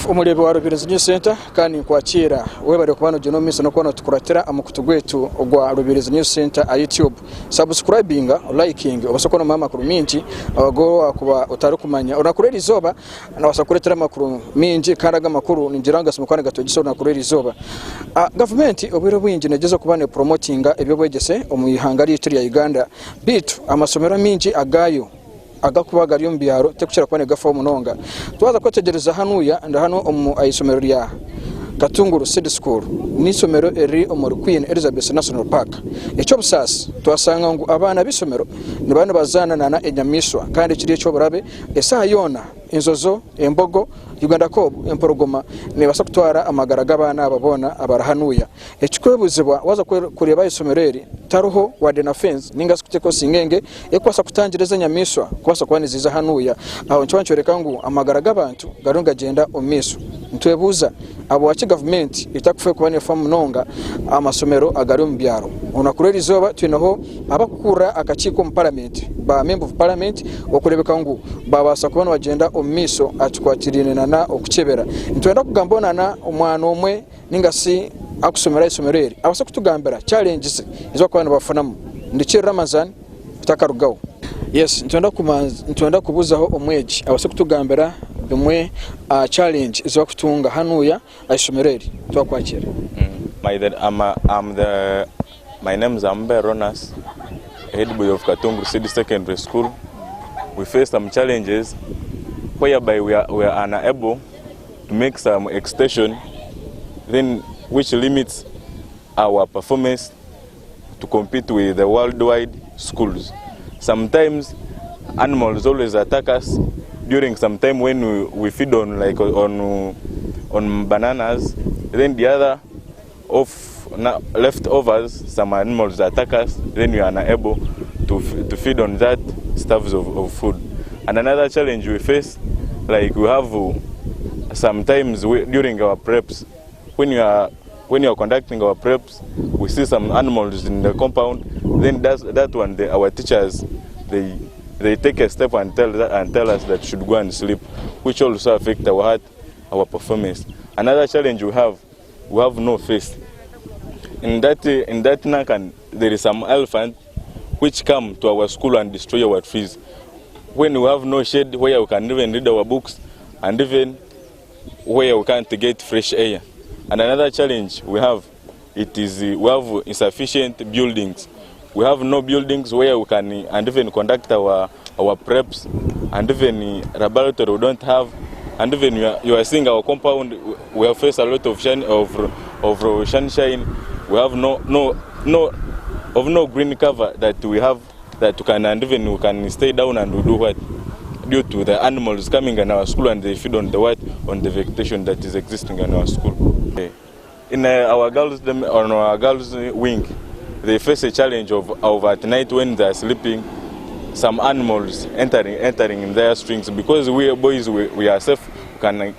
Omureebi wa Rubirizi News Center kandi ninkwakiira webare kuba nogyenda omu maisho n'okuba notukuratira aha mukutu gwaitu ogwa Rubirizi News Center aha YouTube. Subscribinga, likinge obaase kubonamu amakuru maingi agu wakuba otarikumanya. Orunaku rw'erizooba nabaasa kukureetera amakuru maingi kandi ago amakuru ningira ngu gashemereire kuba nigatwegyesa orunaku rw'erizooba. Gavumenti obwire obwingi negyezaho kuba nepromotinga eby'obwegyese omu ihanga ryaitu erya Uganda beitu amasomero amaingi agaayo agakuba gari omu byaro terikukira kuba negafaho munonga. Twaza kwetegyereza hanuya ndi hanu omu ah'eishomero rya Katunguru Seed School n'eishomero eriri omuri Queen Elizabeth National Park. Eky'obusaasi twashanga ngu abaana b'eishomero nibaba nibazaana nana enyamaishwa kandi ekiri eky'oburabe eshaaha yoona enjojo, embogo, Uganda Kob, emporogoma nebaasa kutwara amagara g'abaana aba boona abari hanuya. Ekikwebuuzibwa waaza kureeba aha ishomero eri, tariho wadde na fence ninga shi kuteekaho singenge erikubaasa kutangira ezi enyamaishwa kubaasa kuba niziiza hanuya. Aho nikiba nikyoreka ngu amagara g'abantu gariyo nigagyenda omu maisho. Nitwebuuza ahabwaki gavumenti etakufayo kuba neefa munonga aha masomero agari omu byaro. Orunaku rw'erizooba twineho abarikukurira akakiiko omu paramenti, ba member of parliament okureebeka ngu baabaasa kuba nibagyenda omu maisho aha kikwatiraine nana okukyebera. Nitwenda kugambaho nana omwana omwe ninga shi arikushomera aha ishomero eri abaase kutugambira challenges ezi barikuba nibafunamu. Ndikiri Ramazan kutakarugaho. Yes, nitwenda kubanza nitwenda kubuzaho omwegi abaase kutugambira bimwe aha challenge ezi barikutunga hanuya aha ishomero eri. Twakwakira. My the I'm a, I'm the my name is Ambe Ronas, head boy of Katunguru City Secondary School. We face some challenges whereby we are, we are unable to make some extension then which limits our performance to compete with the worldwide schools. Sometimes animals always attack us during some time when we, we feed on like on on bananas then the other of leftovers some animals attack us then we are unable to, to feed on that stuffs of, of food and another challenge we face like we have sometimes we, during our preps when you are when you are conducting our preps we see some animals in the compound then that's, that one the, our teachers they they take a step and tell that, and tell us that should go and sleep which also affect our heart our performance another challenge we have we have no face in that in that Nakan there is some elephant which come to our school and destroy our trees when we have no shade where we can even read our books and even where we can't get fresh air. And another challenge we have, it is we have insufficient buildings. We have no buildings where we can and even conduct our, our preps and even laboratory we don't have. And even you are, you are seeing our compound, we have faced a lot of shine, of, of sunshine. We have no, no, no, of no green cover that we have that we can and even we can stay down and we do what due to the animals coming in our school and they feed on the what on the vegetation that is existing in our school. In our girls on our girls wing, they face a challenge of, of at night when they are sleeping, some animals entering entering in their strings because we boys we, we are safe we can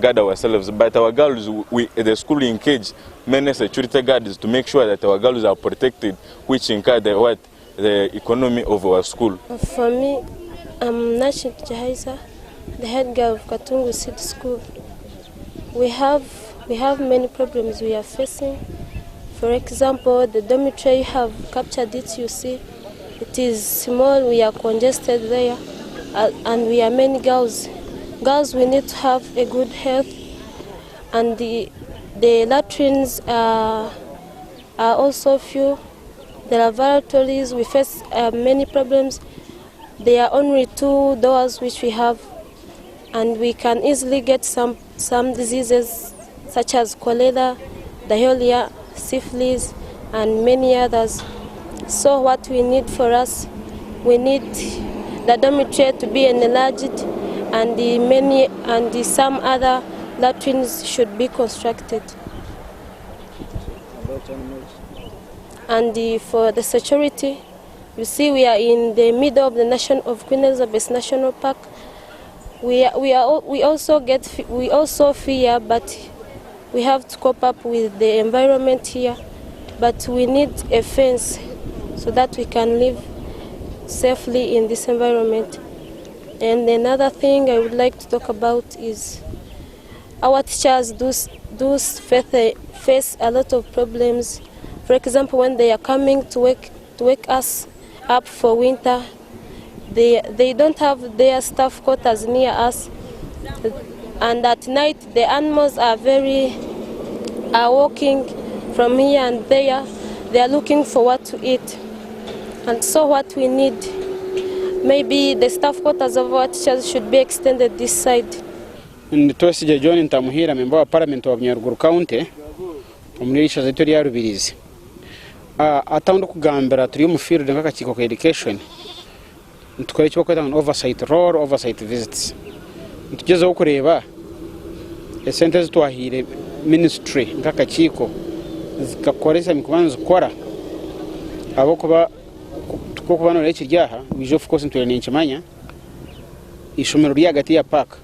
guard ourselves but our girls we the school engage many security guards to make sure that our girls are protected which incur the what the economy of our school. For me, I'm Nashik Jahaisa, the head girl of Katungu City School. We have, we have many problems we are facing. For example, the dormitory you have captured it, you see. It is small, we are congested there, and we are many girls. Girls, we need to have a good health, and the, the latrines are, are also few. The laboratories, we face many problems. There are only two doors which we have, and we can easily get some, some diseases such as cholera, diarrhea, syphilis, and many others. So what we need for us, we need the dormitory to be enlarged and the many and the some other latrines should be constructed. And the, for the security, you see we are in the middle of the nation of Queen Elizabeth National Park. We are, we are we also get we also fear, but we have to cope up with the environment here. But we need a fence so that we can live safely in this environment. And another thing I would like to talk about is Our teachers do, do face a lot of problems. For example, when they are coming to wake, to wake us up for winter, they, they don't have their staff quarters near us. And at night, the animals are very are walking from here and there. They are looking for what to eat. And so what we need, maybe the staff quarters of our teachers should be extended this side. Ndi Twesigye John Ntamuhiira, memba wa Paramenti wa Bunyaruguru County omuri eishaza ryaitu erya Rubirizi. Hati ahu ndikugambira turi omu field nk'akakiiko ka education nitukora eki barikweta ngu ni oversight role, oversight visits. Nitugyezaho kureeba esente ezi twahaire ministry nk'akakiiko zikakora eki zirikuba nizikora ahabw'okuba nk'okuba nooreeba ekiri aha, bwija of course nitwenda ninkimanya, eishomero riri ahagati ya paaka.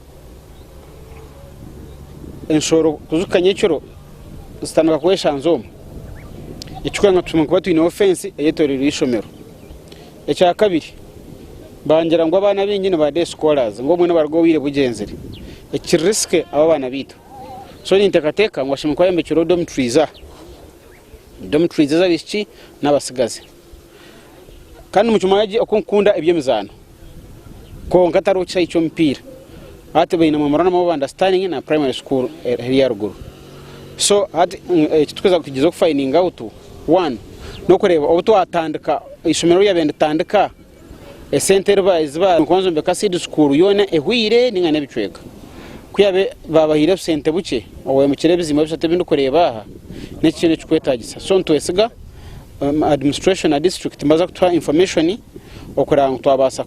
Enshohoro kuzikuka nyekiro zitandika kweshanza omu. Ekikuru ngu tuba twineho fensi eyetoreire eishomero. Ekyakabiri, bangira ngu abaana abaingi ni ba day scholars ngu obumwe nibaruga obwire bugyenzire. Eki kiri risk abo abaana baitu. So ninteekateeka ngu bashemereire kuba bayombekireho dormitories aha. Dormitories ez'abaishiki n'abatsigazi. Kandi mukimanya gye oku nkukunda eby'emizaano kwonka tariho kishaayi ky'omupiira. Hati baine memorandum of understanding na primary school eri aharuguru. So hati eki turikuza kugyezaho ku finding out one n'okureeba obu twatandika eishomero obu ryabaire niritandika esente ezi bakubanza seed school yoona ehweire ninga n'ebicweka. Ku yaabaire baabahaire obusente bukye owemukire ebizimbe bishatu ebi ndikureeba aha n'ekindi ekirikwetaagisa. So nitwesiga administration na district nibaza kutuha information okureba ngu twabaasa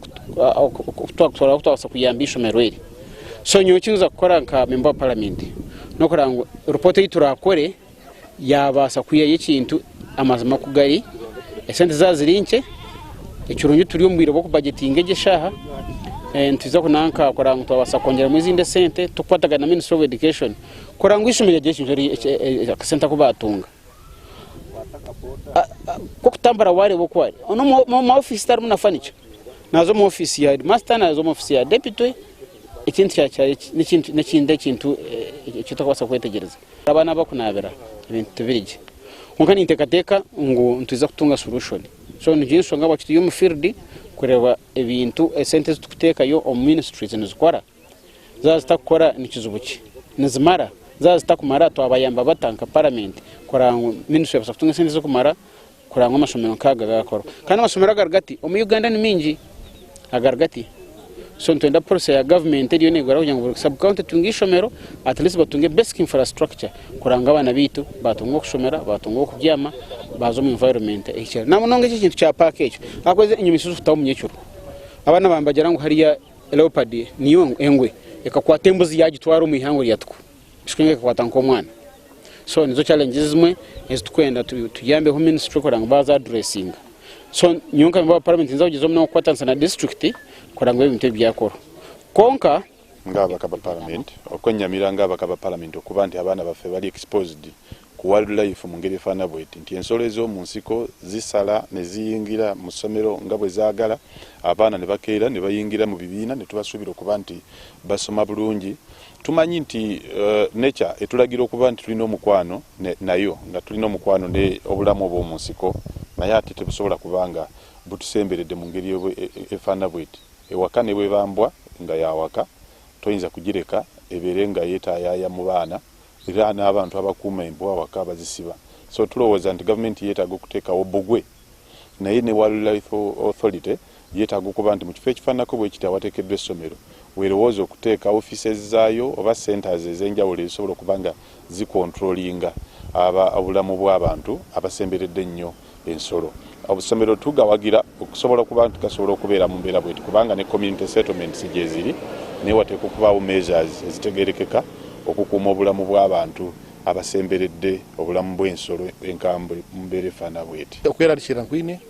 kuyamba eishomero eri. So nyowe eki ndikuza kukora nka member wa parliament n'okureba ngu report ei turakore yaabaasa kwihayo ekintu amazima oku gari, esente zaaba ziri nkye, ekirungi turi omu bwire bw'okubajetinga egi eshaaha, nitwija kunanka kureba ngu twabaasa kwongyeramu ezindi esente turikukwatagana na ministry of education kureba ngu eishomero ryagira ekintu akasente aku baatunga. Nk'okutambura waareeba oku ari, n'omu ofiisi tarimu na furniture, naaza omu ofiisi ya headmaster, naaza omu ofiisi ya deputy, ekintu n'ekindi ekintu eki otarikubaasa kwetegyereza. Abaana abarikunaabira ebintu tibiri gye. Kwonka ninteekateeka ngu nitwija kutunga solution. So niyo enshonga ahabwaki turi omu field kureeba ebintu esente ezi turikuteekayo omu ministries nizikora. Zaaba zitakukora ni kizibu ki? Nizimara? Zaaba zitakumara twabayamba bata nka paramenti kureba ngu ministry yabaasa kutunga esente zirikumara kureba ngu amashomero nk'aga gaakorwa. Kandi amashomero agari gati omu Uganda ni maingi agari gati. So nitwenda policy ya government eriyo negura kugira ngu buri sub county etunge eishomero at least batunge basic infrastructure kureba ngu abaana baitu batunga okushomera, batunga okubyama, baaza omu environment ehikire. Namunonga eki ekintu kya paaka ekyo ahakuba enyamaishwa zikutaho omunyekiro. Abaana baba nibagira ngu hariya Leopard niyo engwe ekakwata embuzi yagitwara omu ihangwe rya tuku ekyo ekakwata nk'omwana. So nizo challenges ezimwe ezitukwenda tuyambeho ministry kureba ngu baza addressinga. So nyowe nka member wa parliament ninza kugyezaho munonga kukwatanisa na district kureba ngu ebintu ebi byakorwa. Kwonka. Ng'ababaka ba Palamenti, okwennyamira ng'ababaka ba Palamenti okuba nti abaana baffe bali exposed ku wildlife mu ngeri efaanana bweti nti ensolo ez'omu nsiko zisala ne ziyingira mu ssomero nga bwe zaagala, abaana ne bakeera ne bayingira mu bibiina ne tubasuubira okuba nti basoma bulungi. Tumanyi nti nature etulagira okuba nti tulina omukwano nayo nga tulina omukwano ne obulamu obw'omu nsiko naye ate tebusobola kuba nga butusemberedde mu ngeri efaanana bweti. Ewaka ne bw'eba mbwa nga ya waka toyinza kugireka ebeere nga yeetaayaaya mu baana era n'abantu abakuuma embwa awaka bazisiba. So tulowooza nti gavumenti yeetaaga okuteekawo bbugwe naye ne Wildlife Authority yeetaaga okuba nti mu kifo ekifaananako bwe kiti awateekeddwa essomero weerowooza okuteeka offices zaayo oba centres ez'enjawulo ezisobola okuba nga zikontrolinga obulamu bw'abantu abasemberedde ennyo ensolo. Obusomero tugawagira okusobola okuba nti gasobola okubeera mu mbeera bweti kubanga ne community settlements gyeziri naye wateekwa okubaawo measures ezitegeerekeka okukuuma obulamu bw'abantu abasemberedde obulamu bw'ensolo enkambwe mu mbeera efaanana bweti. Okwerarikirira nkwine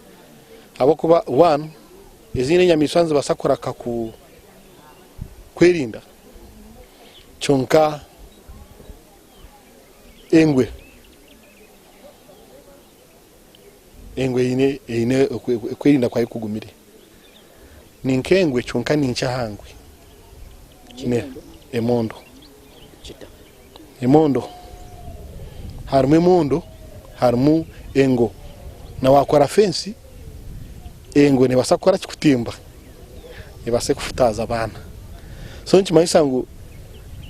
ahabw'okuba one ezindi enyamaishwa nizibaasa kuraka ku kwerinda kyonka engwe Engwe eine eine okwerinda kwayo kugumire. Ni nk'engwe kyonka ni nkye aha ngwe. Emondo. Emondo, harimu emondo, harimu engo. Na wakora fensi, engo nebaasa kukora ki? Kutimba, ebaase kufutaaza abaana. So nikimanyisa ngu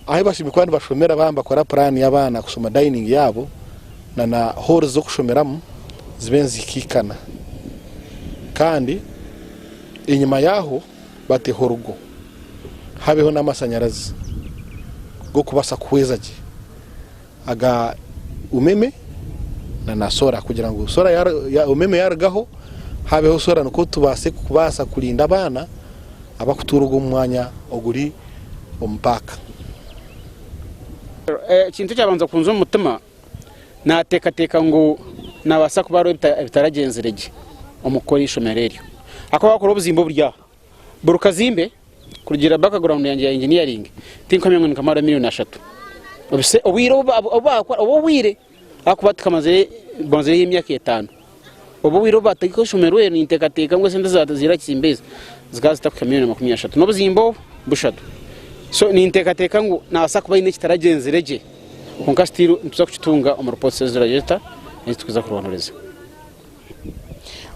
ahu bashemereire kuba nibashomera baaba nibakora puraani y'abaana kushoma dayiningi yaabo na na hooro z'okushomeramu zibe niziikaikana. Kandi enyima yaaho bateho orugo, habeho n'amashanyarazi g'okubaasa kuhweza gye aga umeme na na soora kugira ngu soora umeme yaarugaho habeho soora nikwo tubaase kubaasa kurinda abaana abarikutuura ogu omu mwanya oguri omu paaka. Ekintu ekyabanza kunza omu mutima Naateekateeka ngu naabaasa kuba hariho ebitaragyenzire gye omu kukora eishomero eryo. Ahakuba waakora obuzimbe oburi aha, buri kazimbe kurugiirira background yangye ya engineering, tinkuhamya ngu nikamara miriyoni ashatu. Obwire obu baakora, obu obwire ahakuba tukamazire bumazireho emyaka etaano. Obu obwire obu baateekaho eishomero eryo ninteekateeka ngu esente ezaabaire aha kizimbe ezi zikaba zitakuhika miriyoni 30 n'obuzimbe obu bushatu. So ninteekateeka ngu naabaasa kuba haine ekitaragyenzire gye. Kwonka still nituza kukitunga omu reports ezirayeta ezitukuza kurondoreza.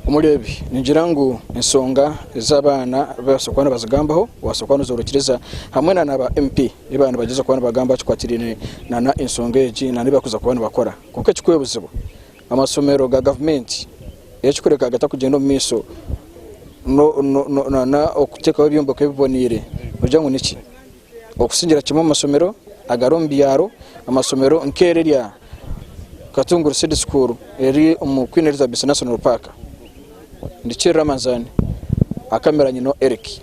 Omureebi, ningira ngu ensonga ez'abaana babaasa kuba nibazigambaho obaasa kuba nozoorikiriza hamwe na ba MP ebi baaba nibagyeza kuba nibagamba kikwatiraine na ensonga egi na n'ebi barikuza kuba nibakora. Kwonka ekirikwebuuzibwa, amasomero ga gavumenti ekirikureka gatakugyenda omu maisho na okuteekaho ebyombeko ebiboneire nogira ngu niki? Okusingira kimwe omu masomero agari omu byaro, amasomero nk'eri erya Katunguru Seed School eri omu Queen Elizabeth National Park. Ndi Kirira Manzani, aha kamera nyine Eric.